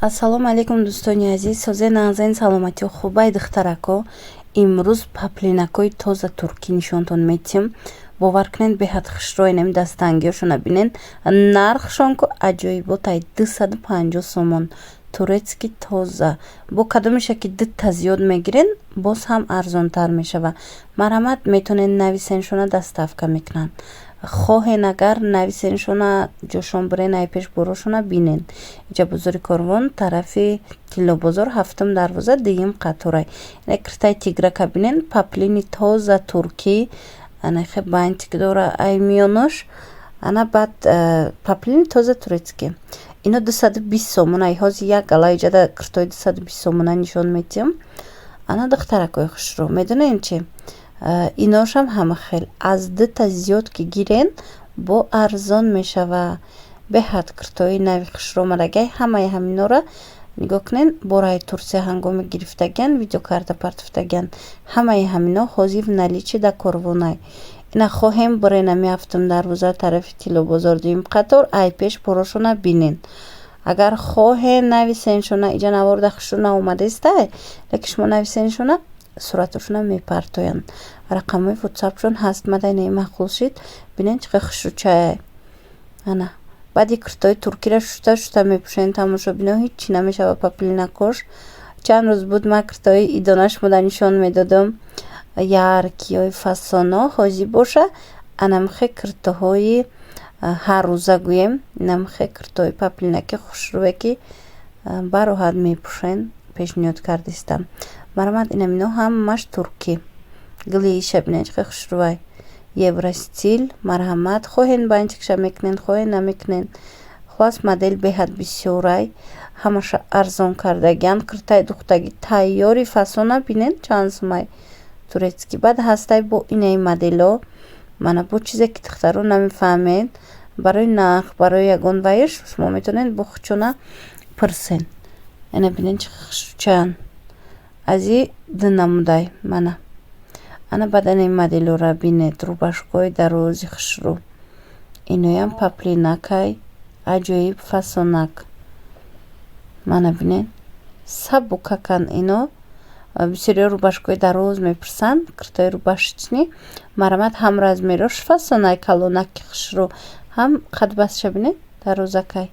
Ассалому алайкум, дӯстони азиз, созед, нағзен, саломатиё хубай, духтарако? Имрӯз поплинакҳои тоза туркӣ нишонтон метиҳам. Бовар кунед, беҳад хушрӯ. Инами дастангиҳошона бинед, нархшон ку аҷоиботай: 250 сомон. Турецкий тоза. Бо кадомеша ки дута зиёд мегирен, боз ҳам арзонтар мешавад. Марҳамат, метавонед нависеншона, доставка мекунанд. Хоҳен агар, нависеншона, ҷошон бирен, ай пеш борошона бинен. Иҷа бозори Корвон, тарафи Тиллобозор, ҳафтум дарвоза, дуюм қаторай. Ина киртаи тиграка бинен, поплини тоза туркӣ, анахе бантик дора ай миёнош. Ана баъд поплини тоза турецкий, ино 220 сомон. Ай ҳозир як гала иҷада киртои 220 сомона нишон метиҳам. Ана, духтаракои хушрӯ, медонем чи? Иношам ҳама хел, аз дута зиёд ки гирен, бо арзон мешава. Беҳад киртои нави хушрӯ омадагай. Ҳамаи ҳаминора нигоҳ кунед, бораи Турсия ҳангоми гирифтагиан, видео карда партофтагиан. Ҳамаи ҳамино ҳозир в наличии да Корвонай. Ина хоҳем, бирен ами ҳафтум дарвоза, тарафи Тиллобозор, дуюм қатор, ай пеш борошона бинен. Агар хоҳен, нависеншона. Иҷа наворда хушрӯ наомадестай, лекин шумо нависеншона, суратошона мепартоянд. Рақамҳои ватсапшон ҳаст. Мада инаи маъқул шид, бинен, чӣ қадр хушрӯчае. Ана баъди киртои туркиро шуста шуста мепӯшен, тамошобино, ҳиччи намешава поплинакош. Чанд рӯз буд, ман киртои идона шумода нишон медодам, яркиҳои фасоно. Ҳозир боша, анамихе киртоҳои ҳаррӯза гӯем, инамихе киртои поплинаки хушрӯе, ки бароҳат мепӯшен, пешниҳод кардистам. Марҳамат, инамино ҳамаш туркӣ. Гулииша бинед, чӣ қадр хушрӯай, евростиль. Марҳамат, хоҳен, бантикша мекунен, хоҳен, намекунен. Хулас, модел беҳад бисёрай, ҳамаша арзон кардагиан. Киртаи духтагӣ тайёри фасона бинен, чанд сумай, турецкий. Баъд ҳастай бо инаи модело. Мана, бо чизе ки духтаро намефаҳмед барои нарх, барои ягон вайш, шумо метавонед бо худшона пурсен. Ина бинен, чӣ хушрӯчаянд. Аз и ду намудай. Мана, ана баъд инаи моделора бинед, рубашкаҳои дарози хушрӯ. Иноям поплинакай, аҷоиб фасонак. Мана бинед, сабукакан ино. Бисёриҳо рубашкаҳои дароз мепурсанд, киртои рубашечный. Марҳамат, ҳам размерош фасонай, калонаки хушрӯ, ҳам қадбастша бинед, дарозакай.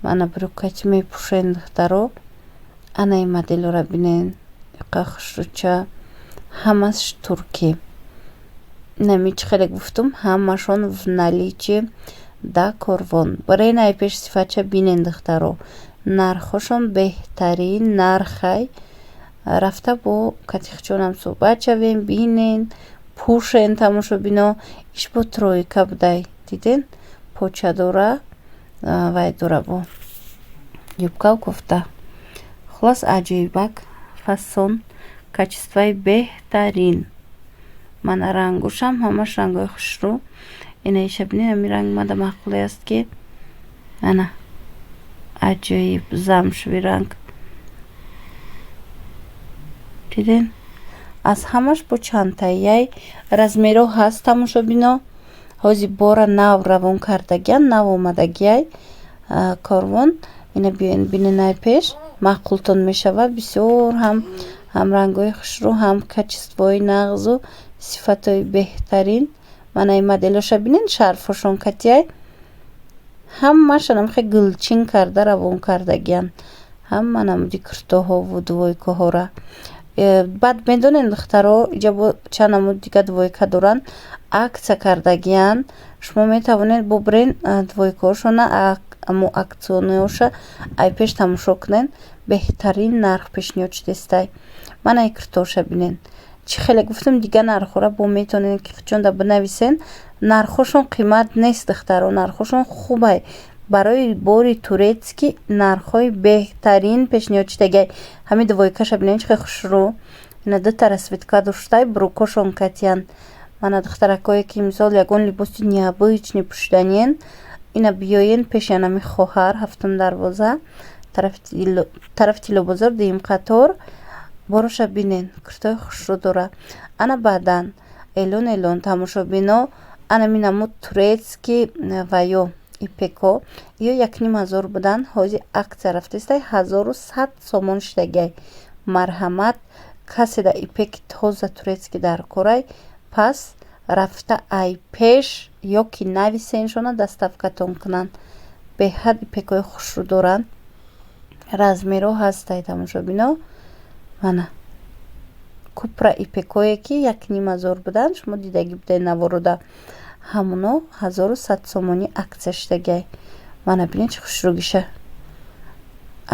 Мана, брюкати мепӯшен, духтаро. Ана ин моделора бинен, иқа хушрӯча, ҳамаш туркӣ. Инами чӣ хеле гуфтум, ҳамашон в наличии да Корвон. Барои ай пеш сифатша бинен, духтаро, нархҳошон беҳтарин нархай. Рафта бо катихчонам суҳбат шавем, бинен, пӯшен, тамошобино. Иш бо тройка будай, диден, поча дора, вай дора, бо юбкаву кофта. Хулас, аҷоибак фасон, качествои беҳтарин. Мана, рангошам ҳамаш рангҳои хушрӯ. Инаиша бинед, ҳамин ранг мада маъқуле аст, ки ана аҷоиб замшевый ранг, диден. Аз ҳамаш бо чандтаияй размерҳо ҳаст, тамошобино. Ҳозир бора нав равон кардагиан, нав омадагиай Корвон. Ина биёен, бинен, ай пеш маъқултон мешавад. Бисёр ҳам рангҳои хушрӯ, ҳам качествои нағзу сифатҳои беҳтарин. Мана ин моделоша бинен, шарфошон катияй. Ҳамааш анамихе гулчин карда равон кардагиан, ҳама намуди куртоҳову двойкаҳора. Баъд медонед, духтаро, иҷа бо чанд намуд дига двойка доранд, акция кардагиан. Шумо метавонед бубирен двойкаҳошона, амо акциониҳоша ай пеш тамошо кунед, беҳтарин нарх пешниҳод шудестай. Мана ин куртоҳоша бинен. Чӣ хеле гуфтам, дига нархҳоро бо метавонед ки худшонда бинависен. Нархҳошон қимат нест, духтаро, нархҳошон хубай. Барои бори турецкий нархҳои беҳтарин пешниҳод шудагиай. Ҳамин двойкаша бинед, чӣ хеле хушрӯ. Ина дута расцветка доштай, брюкошон катиян. Мана, духтаракое ки мисол ягон либоси необычный пӯшиданиен, ина биёен пеши анами хоҳар, ҳафтум дарвоза, тарафи Тиллобозор, дуюм қатор, бороша бинен, куртои хушрӯ дора. Ана баъдан эълон, эълон, тамошобино, анами намуд турецкий ва ё Ипеко ё 1500 буданд, ҳозир акция рафтестай, 1100 сомон шидагиай. Марҳамат, касе да ипеки тоза турецкий дар корай, пас рафта ай пеш ё ки нависеншона, доставкатон кунанд. Беҳад ипекҳои хушрӯ доранд, размерҳо ҳастай, тамошобино. Мана купра ипекое, ки 1500 буданд, шумо дидагӣ будед наворода, ҳамуно 1100 сомонӣ акция шидагиай. Мана бинед, чӣ хушрӯгиша,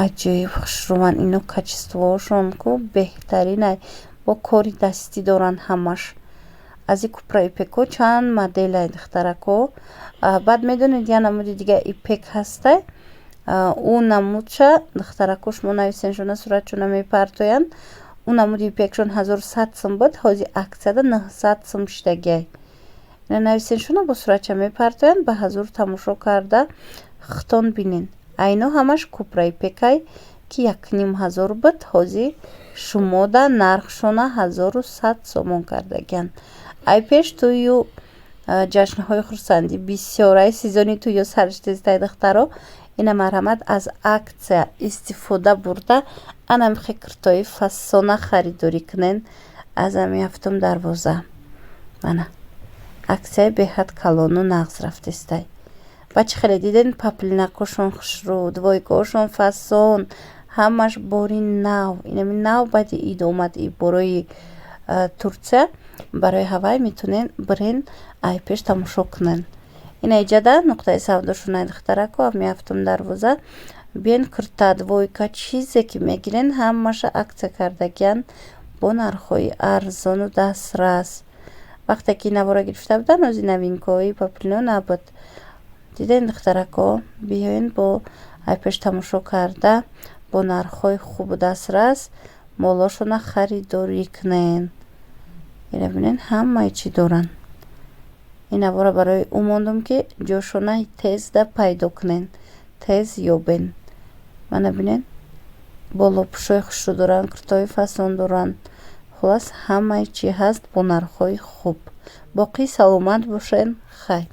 аҷоиб хушрӯванд ино. Качествоошон ку беҳтаринай, бо кори дастӣ доранд ҳамаш. Аз ин купра ипекҳо чанд моделай, духтарако. Баъд медонед, як намуди дига ипек ҳастай, ӯ намудша, духтарако, шумо нависеншона, суратшона мепартоянд. Ӯ намуди ипекшон 1100 сум буд, ҳозир акцияда 900 сум шидагиай. Ина нависеншона, бо суратша мепартоянд, ба ҳазур тамошо карда худтон бинен. Айно ҳамаш купра ипекай, ки 1500 буд, ҳозир шумода нархшона 1100 сомон кардагианд. Ай пеш тӯю ҷашнҳои хурсандӣ бисёрай, сезони тӯё сар шудестай, духтаро. Ина марҳамат, аз акция истифода бурда, анам хекртои фасона харидорӣ кунен аз ами ҳафтум дарвоза. Мана акцияи беҳад калону нағз рафтестай. Ба чӣ хеле диден, паплинакошон хушрӯ, двойкаҳошон фасон, ҳамаш бори нав, инами нав баъди ид омад и борои Турция. Барои ҳавай метонен бирен, ай пеш тамошо кунен. Ина иҷада нуқтаи савдошонай, духтарако, ами ҳафтум дарвоза. Биен, курта, двойка, чизе ки мегирен, ҳамаша акция кардагиянд бо нархҳои арзону дастрас. Вақте ки навора гирифта буданд, ози новинкаҳои паплино набуд. Диден, духтарако, биёен, бо ай пеш тамошо карда, бо нархҳои хубу дастрас молошона харидорӣ кунен. Ина бинен, ҳамаи чӣ доранд. Ин навора барои ӯ мондум, ки ҷошона тезда пайдо кунен, тез ёбен. Мана бинен, болопӯшҳои хушрӯ доранд, куртаҳои фасон доранд. Хуллас, ҳамаи чӣ ҳаст бо нархҳои хуб. Боқӣ саломат бошен, хайр.